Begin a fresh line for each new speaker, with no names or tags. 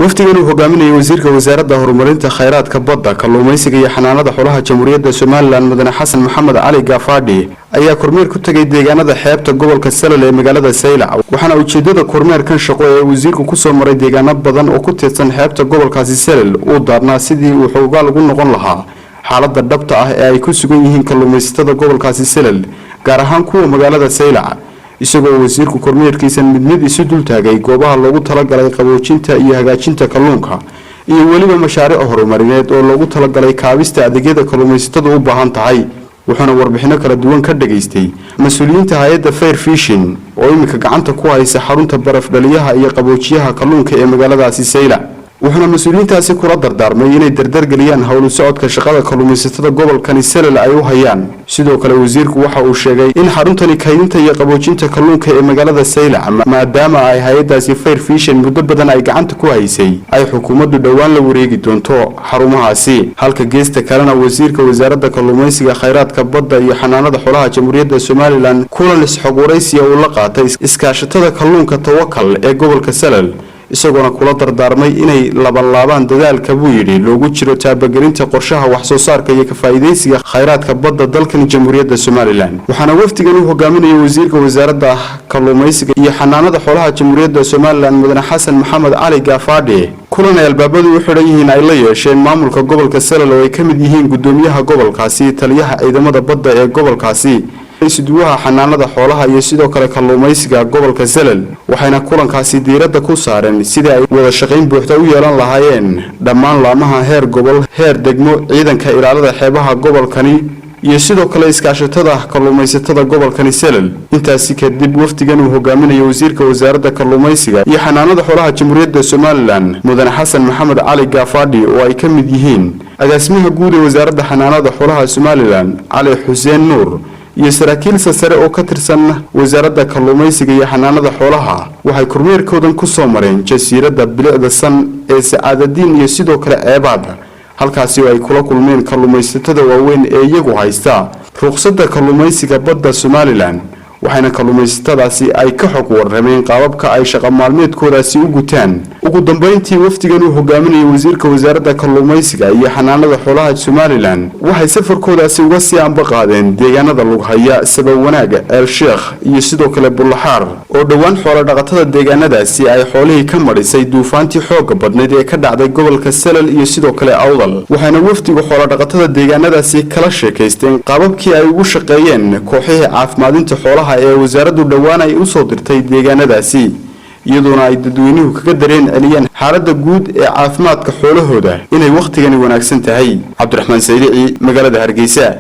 Wafdigan uu hogaaminayay wasiirka Wasaaradda Horumarinta Khayraadka Badda, Kalluumaysiga iyo Xanaanada Xoolaha Jamhuuriyadda Somaliland, Mudane Xasan Maxamed Cali Gaafadhi, ayaa kormeer ku tegay deegaanada xeebta gobolka Salal ee magaalada Saylac. Waxaana ujeedada kormeerkan shaqo ee wasiirku kusoo maray deegaano badan oo ku tiirsan xeebta gobolkaasi Salal uu daarnaa sidii uu xoogaal ugu noqon lahaa xaalada dhabta ah ee ay ku sugan yihiin kalluumaysatada gobolkaasi Salal, gaar ahaan kuwa magaalada Saylac, isagoo wasiirku kormeerkiisan mid mid isu dultaagay goobaha loogu talagalay qaboojinta iyo hagaajinta kalluunka iyo weliba mashaariic horumarineed oo loogu talagalay kaabista adeegyada kalluumaysatadu u baahan tahay. Wuxuuna warbixino kala duwan ka dhagaystay mas-uuliyiinta hay-adda Fair Fishing oo iminka gacanta ku haysa xarunta baraf dhaliyaha iyo qaboojiyaha kalluunka ee magaaladaasi Saylac. Wuxuuna mas-uuliyiintaasi kula dardaarmay inay dardargeliyaan howlu socodka shaqada kalluumaysatada gobolkani Salal ay u hayaan. Sidoo kale wasiirku waxa uu sheegay in xaruntani kaydinta iyo qaboojinta kalluunka ee magaalada Saylac, maadaama ay hay-adaasi Fair Fishing muddo badan ay gacanta ku haysay, ay xukuumaddu dhowaan la wareegi doonto xarumahaasi. Halka geesta kalena wasiirka Wasaaradda Kalluumaysiga, Khayraadka Badda iyo Xanaanada Xoolaha Jamhuuriyadda Somaliland kulan is-xog waraysiya uu la qaatay iskaashatada kalluunka Tawakal ee gobolka Salal, isagoona kula dardaarmay inay labanlaabaan dadaalka, buu yidhi, loogu jiro taabagelinta qorshaha wax soo saarka iyo ka faa'iidaysiga khayraadka badda dalkan Jamhuuriyadda Somaliland. Waxaana wafdigan uu hogaaminayay wasiirka Wasaaradda Kalluumaysiga iyo Xanaanada Xoolaha Jamhuuriyadda Somaliland, Mudane Xasan Maxamed Cali Gaafadhi, kulan ay albaabadu u xidhan yihiin ay la yeesheen maamulka gobolka Salal oo ay ka mid yihiin gudoomiyaha gobolkaasi, taliyaha ciidamada badda ee gobolkaasi, isuduwaha xanaanada xoolaha iyo sidoo kale kalluumaysiga gobolka Salal. Waxayna kulankaasi diiradda ku saareen sidii ay wada shaqayn buuxda u yeelan lahaayeen dhammaan laamaha heer gobol, heer degmo, ciidanka ilaalada xeebaha gobolkani iyo sidoo kale iskaashatada kalluumaysatada gobolkani Selal. Intaasi kadib wafdigan uu hogaaminayo wasiirka Wasaaradda Kalluumaysiga iyo Xanaanada Xoolaha Jamhuuriyadda Somaliland, Mudane Xasan Maxamed Cali Gaafadhi, oo ay ka mid yihiin agaasimaha guud ee Wasaaradda Xanaanada Xoolaha Somaliland, Cali Xuseen Nuur, iyo saraakiil sare oo ka tirsan Wasaaradda Kalluumaysiga iyo Xanaanada Xoolaha, waxay kormeerkoodan ku soo mareen jasiiradda bilicda san ee Sacaadadiin iyo sidoo kale Ceebaad, halkaasi oo ay kula kulmeen kalluumaysatada waaweyn ee iyagu haysta ruqsadda kalluumaysiga badda Somaliland. Waxayna kalluumaysatadaasi ay ka xog warrameen qaababka ay shaqo maalmeedkoodaasi u gutaan. Ugu dambeyntii wafdigan uu hogaaminayay wasiirka Wasaaradda Kalluumaysiga iyo Xanaanada Xoolaha Somaliland waxay safarkoodaasi uga sii amba qaadeen deegaanada Lughaya, Sabawanaaga, Ceel Sheekh iyo sidoo kale Bullaxaar, oo dhowaan xoolo dhaqatada deegaanadaasi ay xoolihii ka madhisay duufaantii xoogga badnayd ee ka dhacday gobolka Salal iyo sidoo kale Awdal. Waxayna wafdigu xoolo dhaqatada deegaanadaasi kala sheekaysteen qaababkii ay ugu shaqeeyeen kooxihii caafimaadinta xoolaha ee wasaaraddu dhowaan ay usoo dirtay deegaanadaasi, iyadoona ay dadweynuhu kaga dareen celiyeen xaaladda guud ee caafimaadka xoolahooda inay wakhtigani wanaagsan tahay. Cabdiraxmaan Saylici, magaalada Hargeysa.